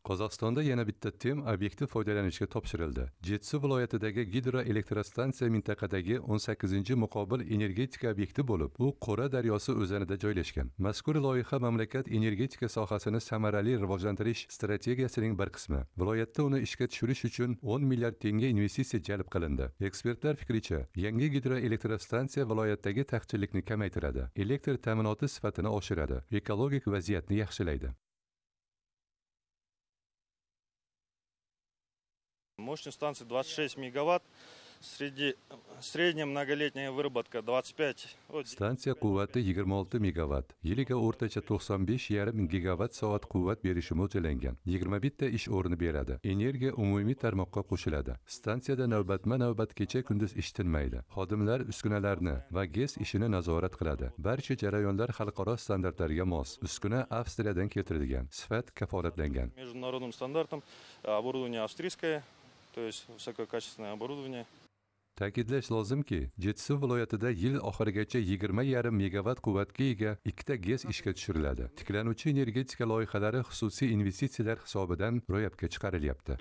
Qozog'istonda yana bitta TEM obyekti foydalanishga topshirildi. Jetsu viloyatidagi gidroelektrostansiya mintaqadagi 18-muqobil energetika obyekti bo'lib, u Qo'ra daryosi o'zanida joylashgan. Mazkur loyiha mamlakat energetika sohasini samarali rivojlantirish strategiyasining bir qismi. Viloyatda uni ishga tushirish uchun 10 milliard tenge investitsiya jalb qilindi. Ekspertlar fikricha, yangi gidroelektrostansiya viloyatdagi taqchillikni kamaytiradi, elektr ta'minoti sifatini oshiradi, ekologik vaziyatni yaxshilaydi. Мощность станции 26 мегаватт. Средняя многолетняя выработка 25. Stansiya quvvati 26 megavatt. Yiliga o'rtacha 95,5 gigavatt soat quvvat berishi mo'ljallangan. 21 ta ish o'rni beradi. Energiya umumiy tarmoqqa qo'shiladi. Stansiyada navbatma-navbat kecha-kunduz ish tinmaydi. Xodimlar uskunalarni va GES ishini nazorat qiladi. Barcha jarayonlar xalqaro standartlarga mos. Uskuna Avstriyadan keltirilgan. Sifat kafolatlangan. Международным стандартам оборудование австрийское, то есть высококачественное оборудование. Ta'kidlash lozimki, Jetsu viloyatida yil oxirigacha 20,5 megavatt quvvatga ega ikkita GES ishga tushiriladi. Tiklanuvchi energetika loyihalari xususiy investitsiyalar hisobidan ro'yobga chiqarilyapti.